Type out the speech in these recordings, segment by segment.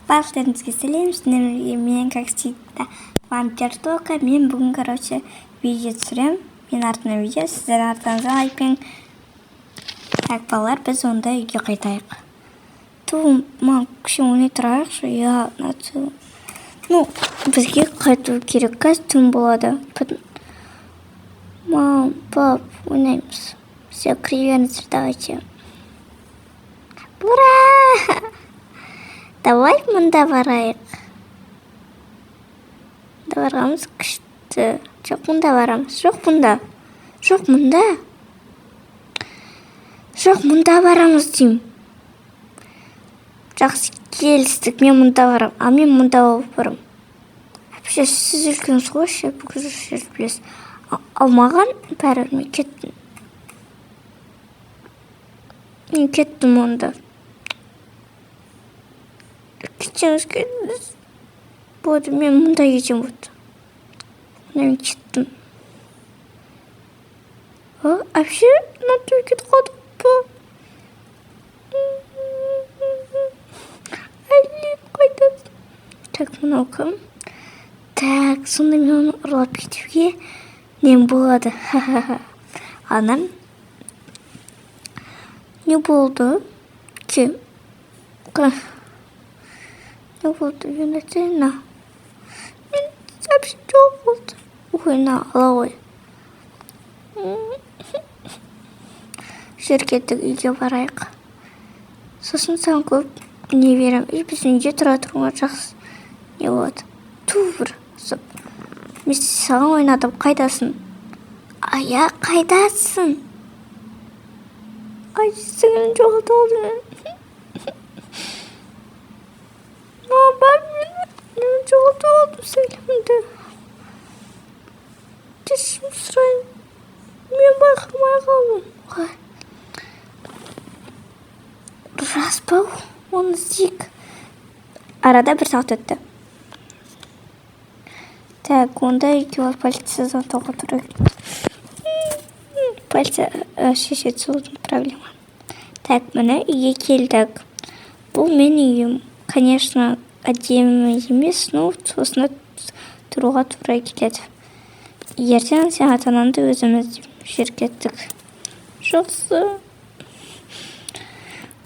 Барлықтарыңызға сәлем! Сіздермен бірге мен, как всегда, Вампир Тока. Мен бүгін, короче, видео түсіремін. Мен артымнан видео, сіздердің артыңыздан лайкпен. Так, балалар, біз онда үйге қайтайық. Ту, мам, кішкене ойнай тұрайықшы. Я, ну, бізге қайту керек, қазір түн болады. Мам, пап, ойнаймыз. Все, кіре беріңіздер, давайте. Ура! Давай мында барайық. Мында барғанымыз күшті. Жоқ, мұнда барамыз. Жоқ, мұнда. Жоқ, мұнда. Жоқ, мұнда барамыз деймін. Жақсы, келістік. Мен мұнда барамын. А мен мұнда барамын. Вообще, сіз үлкенсіз ғой ше, бүкіл жерді білесіз. Ал маған бәрібір, мен кеттім. Мен кеттім онда. Кетсеңіз, кетіңіз. Болды, мен мұнда кетемін, вот. Мына мен кеттім. А, вообще, мына кетіп қалдық па? Әли, қайдасың? Так, мынау кім? Так, сонда мен оны ұрлап кетуге нем болады. Ха-ха-ха. Анам, не болды? Кім? Не болды? Мен айтайын, на. Мен вообще жоқ болды. Ой, на, ала ғой. Жүр, кеттік, үйге барайық. Сосын саған көп не беремін. И біздің үйде тұра тұруға жақсы не болады. Ту, бір. Стоп. Мен саған ойнадым, қайдасың? Ая, қайдасың? Ай, сіңілім жоғалтып алдым мен. Мама, мен жоғалтып алдым сіңілімді. Кешірім сұраймын. Мен байқамай қалдым. Ой. Рас па? Оны іздейік. Арада бір сағат өтті. Так, онда үйге барып полиция звондауға тура келді. Полиция шешеді сол проблема. Так, міне, үйге келдік. Бұл менің үйім. Конечно, әдемі емес, но осында тұруға тура келеді. Ертең сен ата анаңды өзіміз жер кеттік. Жақсы.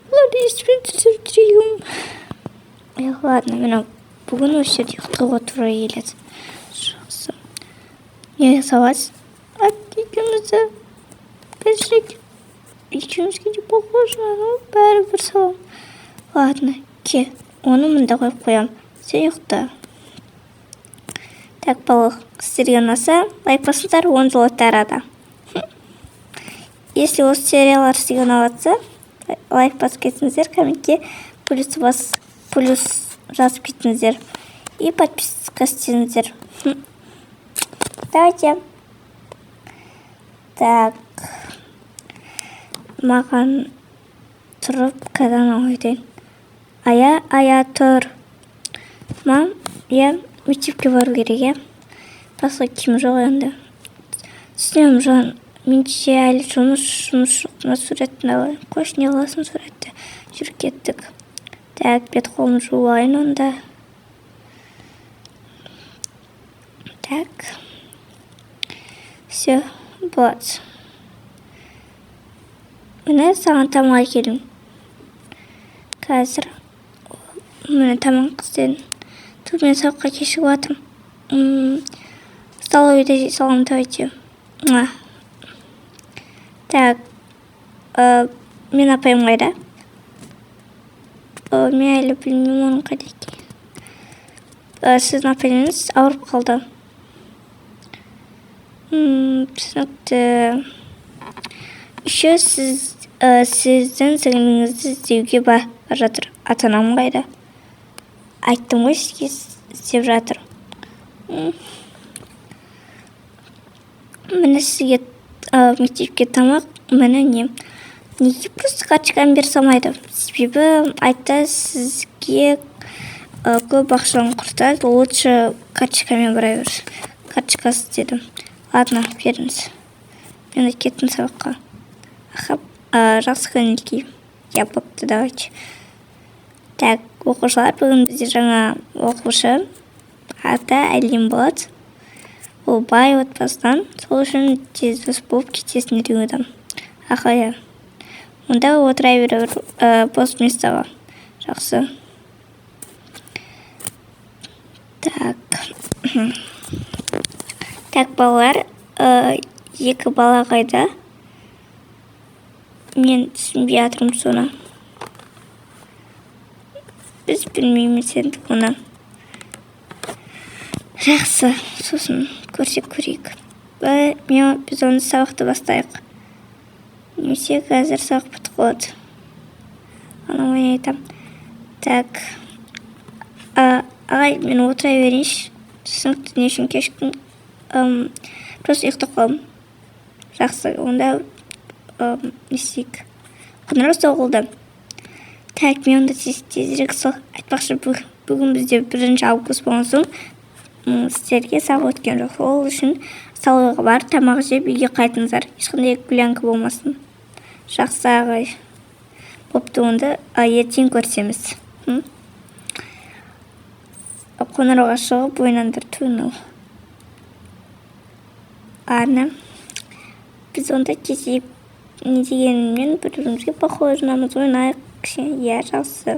Оларды есіме түсіріп жүрегім. Ой, ладно, міне, бүгін осы жерде ұйықтауға тура келеді. Жақсы. Не саласыз? Екеумізді. Конечно, екеумізге де похоже, но бәрібір саламын. Ладно, ке, оны мында қойып қоямын. Сен ұйықта. Так, балық, сіздерге ұнаса, лайк басыңыздар, 10 жол өтті арада. Если осы сериялар сізге ұнап жатса, лайк басып кетіңіздер, комментке плюс бас, плюс жазып кетіңіздер и подписка істеңіздер. Давайте. Так, маған тұрып қазан айтайын. Ая, ая, тұр. Мам, иә, мектепке бару керек, иә. Басқа киім жоқ енді. Түсінемін, жан. Менде әлі жұмыс жоқ. Мына суретін алайын. Қойшы, не қыласың суретті? Жүр, кеттік. Так, бет қолымды жуып алайын онда. Так. Все, болады. Міне, саған тамақ әкелдім. Қазір. Міне, тамақ істедім. Тут мен сабаққа кешігіп жатырмын. Столовыйда жей саламын, давайте. Муа. Так, мен апайым қайда? Мен әлі білмеймін оның қайда екенін. Сіздің апайыңыз ауырып қалды. Түсінікті. Еще сіз сіздің сіңліңізді іздеуге бара жатыр. Ата анам қайда? Айттым ғой сізге, іздеп жатыр. Міне, сізге мектепке тамақ, міне не. Неге просто карточканы бере салмайды? Себебі айтты, сізге көп ақшаны құртады, лучше карточкамен бара бер. Карточкасы деді. Ладно, беріңіз. Мен кеттім сабаққа. Аха, жақсы көңіл күй. Я, бопты, давайте. Так. Оқушылар, бүгін бізде жаңа оқушы, аты Әлем болады. Ол бай отбасынан, сол үшін тез дос болып кетесіңдер деген ойдамын. Аха, иә. Онда отыра бер, бос местоға. Жақсы. Так. Так, балалар, екі бала қайда? Мен түсінбей жатырмын соны. Біз білмейміз енді оны. Жақсы, сосын көрсек көрейік. Біз оны сабақты бастайық. Немесе қазір сабақ бітіп қалады. Ана мен айтам. Так. Ағай, мен отыра берейінші. Түсінікті, не үшін кешіктің? Просто ұйықтап қалдым. Жақсы, онда не істейік? Қоңырау соғылды. Так, мен онда тезірек сол айтпақшы, бүгін бізде 1 август болған соң, сіздерге сабақ өткен жоқ. Ол үшін столовыйға барып тамақ жеп үйге қайтыңыздар. Ешқандай гулянка болмасын. Жақсы, ағай. Бопты, онда ертең көрісеміз. Қоңырауға шығып ойнаңдар, түнел. Ладно. Біз онда тезірек не дегенмен бір-бірімізге похожымыз, ойнайық кішкене. Иә, жақсы.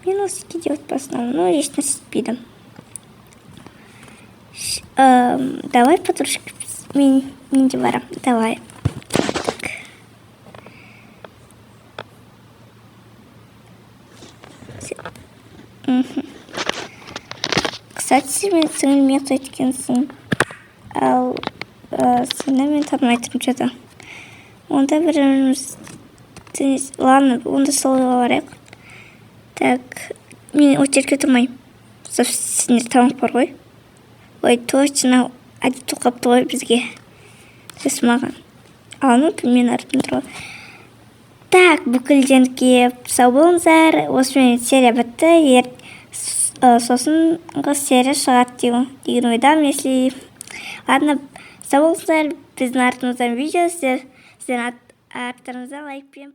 Мен осы кедей отбасынан, но ешнәрсе етпейді. Давай, подружка, мен де барам. Давай. Так. Кстати, мен сіңіліме ұқсайды екенсің. Ал сені мен танымай тұрмын что-то. Онда біріміз. Ладно, онда столовыйға барайық. Так, мен очередьке тұрмаймын. Сендер тамақ бар ғой. Ой, точно, әдет тоқапты ғой бізге. Сіз маған. Ал, ну, мен артымда тұр ғой. Так, бүкілдеріңізге сау болыңыздар. Осымен серия бітті. Сосын серия шығады деген ойдамын, если... Ладно, сау болыңыздар. Біздің артымыздан видео, сіздердің арттарыңыздан лайк пен